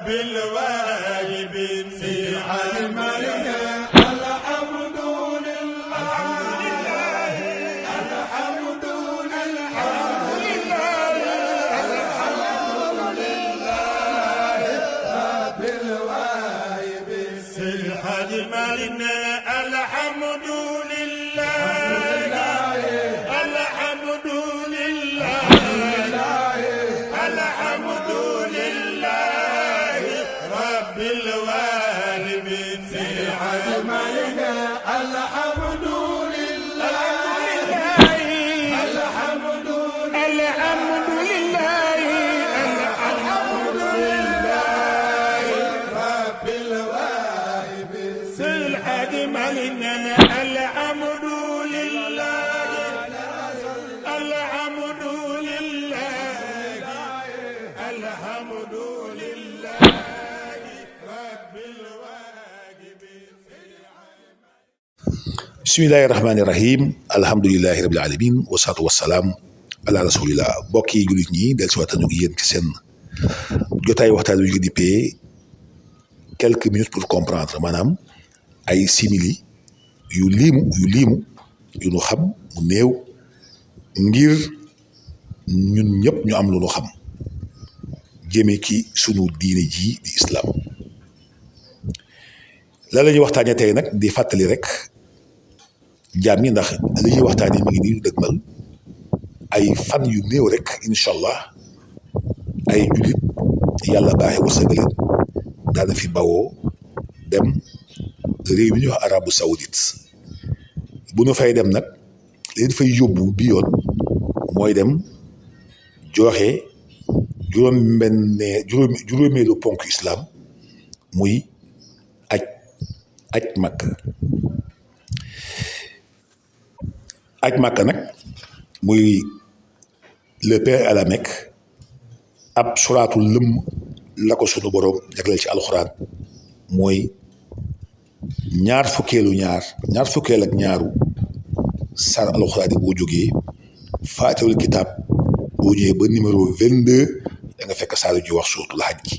رب الواجبين في علمنا الحمد لله الحمد لله رب الواجبين في علمنا الحمد لله الحمد لله الحمد لله رب الوالدين في علمنا الحمد لله الحمد لله الحمد لله رب الوالدين في علمنا الحمد لله الحمد لله الحمد لله رب الواجبين. bismillahi rahmaani rahim alhamdulilahi rabil alamin wasalaatu wasalaam ala rasulillah mbokk yi jullit ñi del si waxtaan ak yéen ci seen jotaay waxtaan wi ñu dippee quelques minutes pour comprendre maanaam ay simili yu liimu yu nu xam mu néew ngir ñun ñëpp ñu am lu nu xam jëmee ci sunu diine ji di islam. la ñuy waxtaanee tey nag di fàttali rek jaam ñi ndax li ñuy waxtaanee mi ngi nii dëgmal ay fan yu néew rek incha allah ay jullit yàlla baaxee wërsëgaleen daana fi bawoo dem réew mi ñuy wax arabu saoudite bu nu fay dem nag leen fay yóbbu bi yoon mooy dem joxe juróomeelu ponk islam muy aj Makka nag muy le pèlerin à la Mecque ab suraatu lëmm la ko sunu boroom jagleel ci alxuraan mooy ñaar fukkeel ak ñaaru sar alxuraan yi boo jógee faatihul kitaab boo ñëwee ba numéro 22 da nga fekk saaru ji wax suuratul hajj gi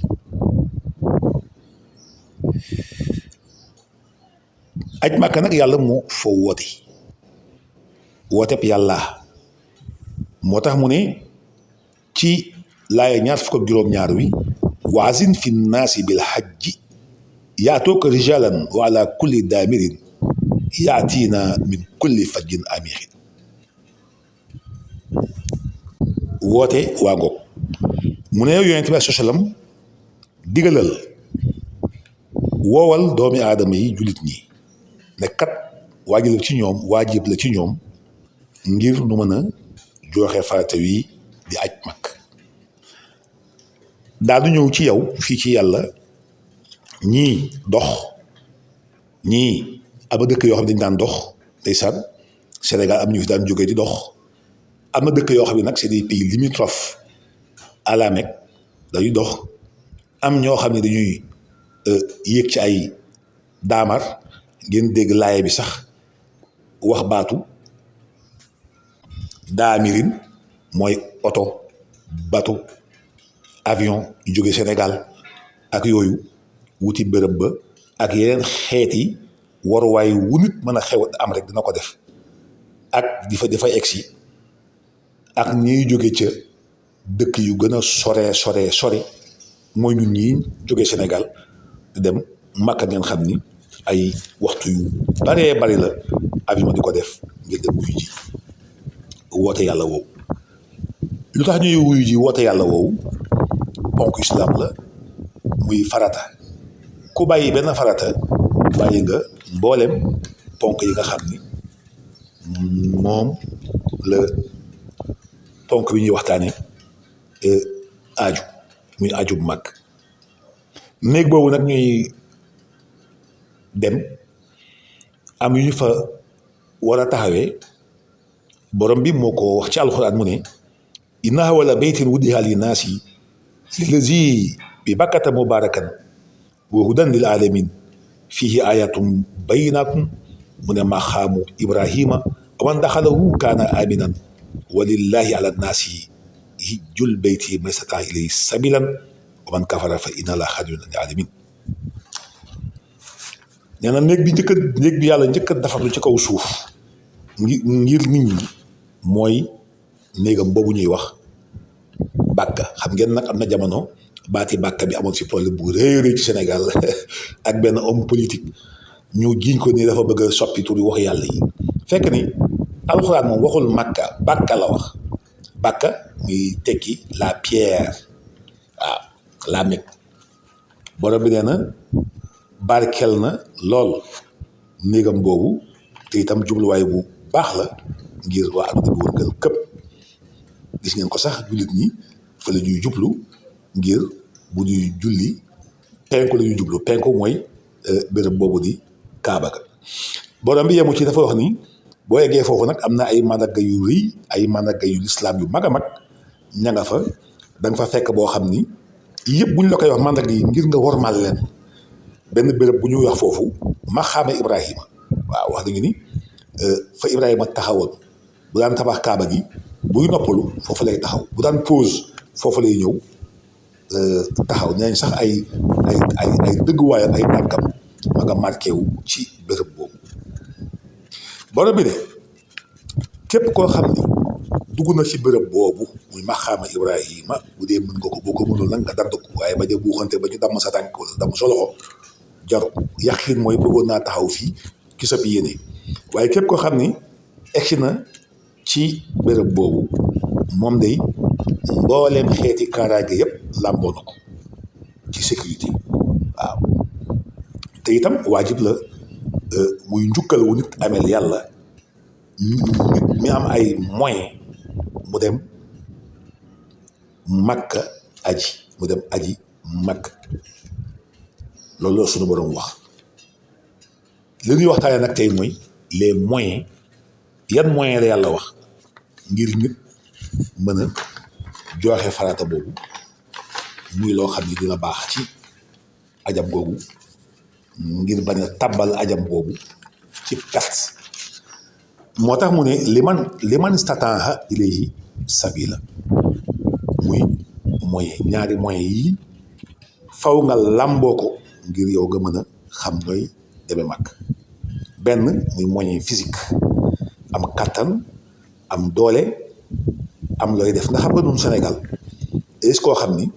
aj Makka nag yàlla moo foo wooteb yàlla moo tax mu ne ci laaya ñaar fukk ak juróom-ñaar wi waazin fi naasi bil hajji yaatooka rijalan wa ala kulli daamirin yaatiina min kulli fajjin amiixin woote waa ngoog mu ne yow yonent bi sallam digalal woowal doomi aadama yi jullit ñi ne kat waajib la ci ñoom ngir nu mën a joxe farata wi di aj mag daal du ñëw ci yow fii ci yàlla ñii dox ñii am na dëkk yoo xam ne dañ daan dox ndeysaan Sénégal am ñu fi daan jógee di dox am na dëkk yoo xam ne nag c'est des pays limitrophes à la Mecque dañuy dox am ñoo xam ne dañuy yéeg ci ay daamar ngeen dégg laaye bi sax wax baatu daamirin mooy oto bateau avion yu jóge Sénégal ak yooyu wuti bërëb ba ak yeneen xeeti waruwaay wu nit mën a xew am rek dina ko def ak dafa egsi ak ñiy jóge ca dëkk yu gën a sore mooy ñun ñii jóge Sénégal di dem Makka ngeen xam ni ay waxtu yu baree bari la avion di ko def ngir dem wuyu ji woote yàlla woowu lu tax ñuy wuyu ji woote yàlla woowu ponk islam la muy farata ku bàyyi benn farata bàyyi nga mboolem ponk yi nga xam ni moom la ponk bi ñuy waxtaane aju muy aju bu mag néeg boobu nag ñuy dem am yu ñu fa war a taxawee borom bi moo ko wax ci alxuraan mu ne inna awwala baytin wudi'a linnaasi lillazi bi bakkata mubarakan wa hudan lil alamin fihi ayatum bayyinatun mu ne maqaamu ibrahima wa man daxalahu kaana aminan wa lillahi ala nnaasi hijjul bayti man istata'a ilayhi sabilan wa man kafara fa inna Allaha ghaniyyun 'anil 'alamin. nee na néeg bi yàlla njëkk a defarlu ci kaw suuf ngir nit ñi mooy néegam boobu ñuy wax bàkka. xam ngeen nag am na jamono baati bàkka bi amoon fi problème bu rëy ci Sénégal ak benn homme politique ñu jiiñ ko ni dafa bëgg a soppi tur wax yàlla yi, fekk ni alxuraan moom waxul màkka, bàkka la wax. bàkka muy tekki la pierre, waaw la Mecque. borom bi nee na barkel na lool néegam boobu te itam jubluwaay bu baax la ngir waa adduna bi wërngal këpp. gis ngeen ko sax jullit ñi fa la ñuy jublu ngir bu ñuy julli penku la ñuy jublu. penku mooy béréb boobu di Kaaba ga. borom bi yemu ci dafa wax ni boo eggee foofu nag am na ay mandarga yu rëy, ay mandarga yu lislaam yu mag a mag ña nga fa. da nga fa fekk boo xam ni yëpp bu ñu la koy wax mandarga yi ngir nga wormaal leen. benn béréb bu ñuy wax foofu maqaama Ibrahima, waaw wax nañu ni fa Ibrahima taxawoon bu daan tabax Kaaba gi buy noppalu foofu lay taxaw, bu daan pause foofu lay ñëw taxaw. nee nañ sax ay dëgguwaayam ay tànkam ma nga marqué wu ci béréb boobu. borom bi ne képp koo xam ni dugg na ci béréb boobu muy maqaama Ibrahima, bu dee mën nga ko, boo ko mënul nag nga dand ko, waaye ba ja buuxante ba ñu damm sa tànk wala damm sa loxo jaru. yàqin mooy bëggoon naa taxaw fii ki sa bi yéene. waaye képp koo xam ni egsi na ci béréb boobu moom day mbooleem xeeti kaaraange yëpp làmboo na ko ci sécurité, waaw. te itam waajib la muy njukkal wu nit amel yàlla, nit mi am ay moyen mu dem Makka aji Makka. loolu la suñu borom wax. li ñuy waxtaanee nag tey mooy les moyens. yan moyens la yàlla wax ngir nit mën a joxe farata boobu muy loo xam ni dina baax ci ajam googu, ngir bañ a tàbbal ajam boobu ci perte. moo tax mu ne liman istataa'a ilayhi sabila, muy moyen. ñaari moyen yi faw nga làmboo ko ngir yow nga mën a xam nooy demee mag. benn muy moyen physique, am kattan, am doole, am looy def. nga xam nga ñun Sénégal est-ce koo xam ni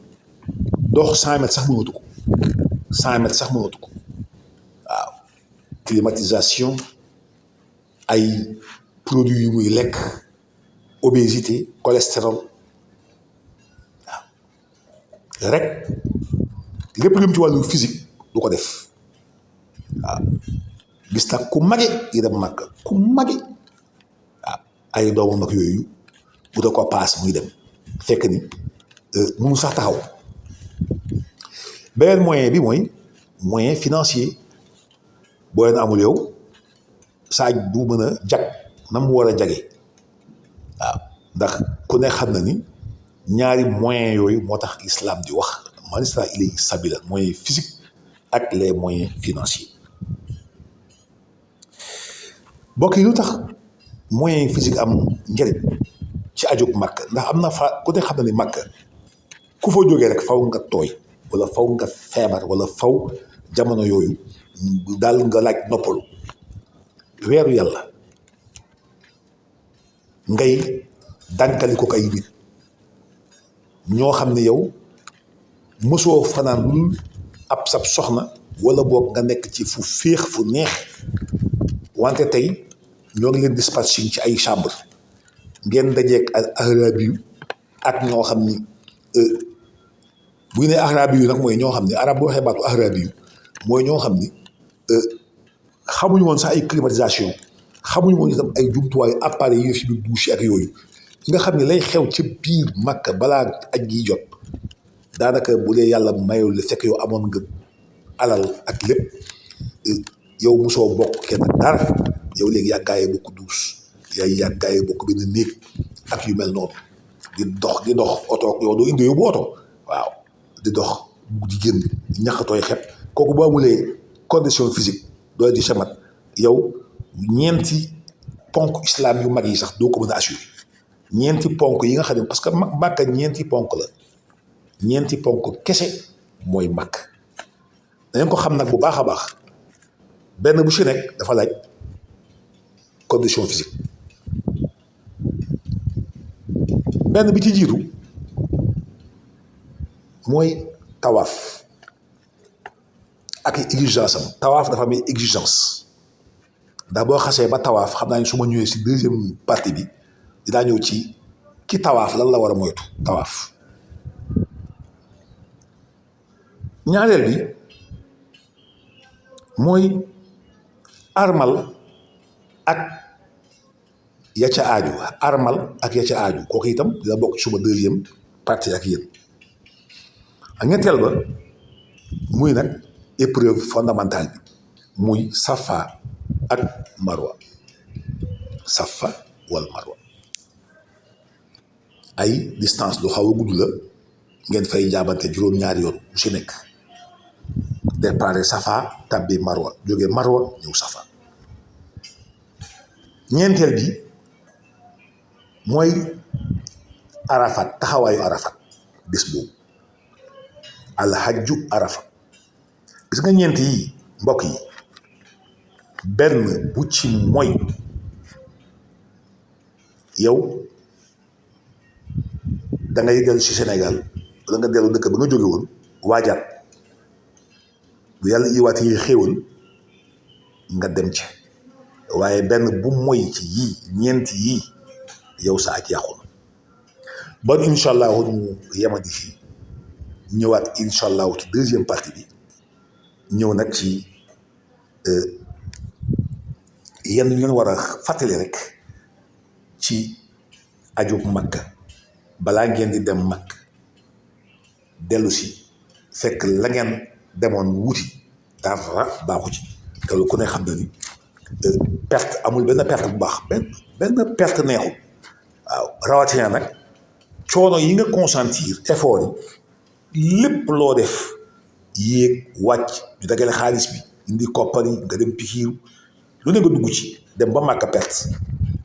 dox 100 mètres sax mënatu ko, 100 mètres sax mënatu ko. waaw climatisation, ay produits yu muy lekk, obésité, cholestérol, waaw rek lépp lu mu ci wàllu physique du ko def. waaw gis nag ku mage yi dem màgg, ku mage waaw ay doomam nag yooyu bu da ko paas muy dem fekk ni mënu sax taxaw. beneen moyen bi mooy moyen financier. boo leen amul yow saaj bu mën a jag na mu war a jage. waaw ndax ku ne xam na ni ñaari moyens yooyu moo tax l'islam di wax man istata'a ilayhi sabila, moyen physique ak les moyens financiers. mbokk yi lu tax moyen physique am njëriñ ci ajug Makka? ndax am na fa ku ne xam na ni Makka ku fa jógee rek faw nga tooy, wala faw nga feebar, wala faw jamono yooyu daal nga laaj noppalu. weeru yàlla ngay dànkali ko kay nit ñoo xam ne yow mësoo fanaan lu dul ab sab soxna, wala boog nga nekk ci fu féex fu neex, wante tey ñoo ngi leen dispatching ci ay chambre ngeen dajeek arabi yu ak ñoo xam ni bu ñu nee arabi yu nag mooy ñoo xam ni arab bu waxee baatu arabi yu mooy ñoo xam ni xamuñu woon sax ay climatisation, xamuñu woon itam ay jumtuwaayu appareil yi ci biir douche ak yooyu. nga xam ne lay xew ci biir Makka balaa aj gi jot daanaka bu dee yàlla mayul la fekk yow amoon nga alal ak lépp, yow mosoo bokk kenn dara. yow léegi yàggaayee bokk douche, yàggaayee bokk benn néeg ak yu mel noonu. di dox oto, yow doo indi yóbbu oto, waaw di dox di génn ñaxatooy xet. kooku boo amulee condition physique doo di chamat, yow ñeenti ponk islam yu mag yi sax doo ko mën a assurer. ñeenti ponk yi nga xam ne parce que Makka ñeenti ponk la. ñeenti ponk kese mooy màkk. dañ ko xam nag bu baax a baax benn bu ci nekk dafa laaj condition physique. benn bi ci jiitu mooy tawaaf ak exigence am. tawaaf dafa am exigence ndax boo xasee ba tawaaf xam naa ne su ma ñëwee si deuxième partie bi dinaa ñëw ci ki tawaaf lan la war a moytu tawaaf. ñaareel bi mooy armal ak ya ca aaju. armal ak ya ca aaju kooku itam dina bokk ci suma deuxième partie ak yéen. ak ñetteel ba muy nag épreuve fondamentale bi muy safa ak marwa. safa wal marwa ay distance lu xaw a gudd la ngeen fay jaabante juróom-ñaari yoon bu si nekk. départ safa tabbi marwa jóge marwa ñëw safa. ñeenteel bi mooy arafat taxawaayu arafat bis boobu alhajju arafat. gis nga ñeent yi mbokk yi benn bu ci mooy yow da ngay dellu ci Sénégal wala nga dellu dëkk ba nga jóge woon waajaat bu yàlla iwaat yi xéewal nga dem ca. waaye benn bu moy ci yii ñeent yii yow sa ak yàqu na. bon incha allahu ñu yemadi fii ñëwaat incha allahu ci deuxième partie bi ñëw nag ci yenn ñu leen war a fàttali rek ci ajub Makka balaa ngeen di dem Makka dellu si fekk la ngeen demoon wuti dara baaxu ci te lu ku ne xam na ni perte amul benn perte bu baax benn perte neexul. waaw rawatina nag coono yi nga consentir effort yi lépp loo def yéeg wàcc ñu dagale xaalis bi indi koppar yi nga dem pikiiru lu ne nga dugg ci dem ba Makka perte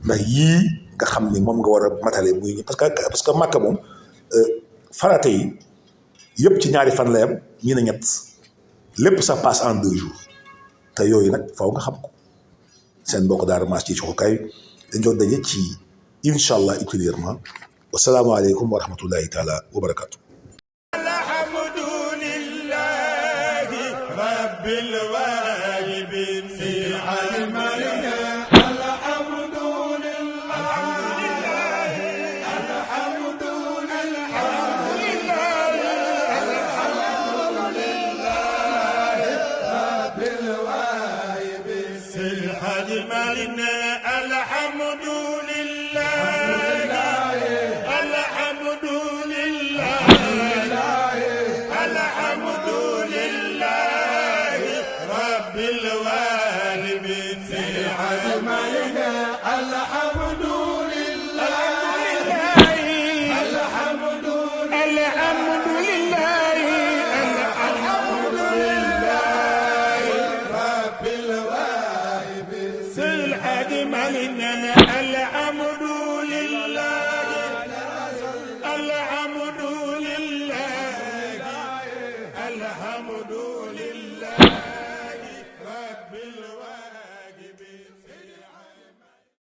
ndax yii nga xam ni moom nga war a matale muy parce que Makka moom farate yi yëpp ci ñaari fan la yam ñi ne ñett lépp ça passe en 2 jours te yooyu nag faw nga xam ko. seen mbokk daara Mass ci Coxukaay dañ doon daje ci incha allah ultérieurement. wasalaamaaleykum wa rahmatullahi taala wa barakaatu. alhamdulillahi rabbil alamin.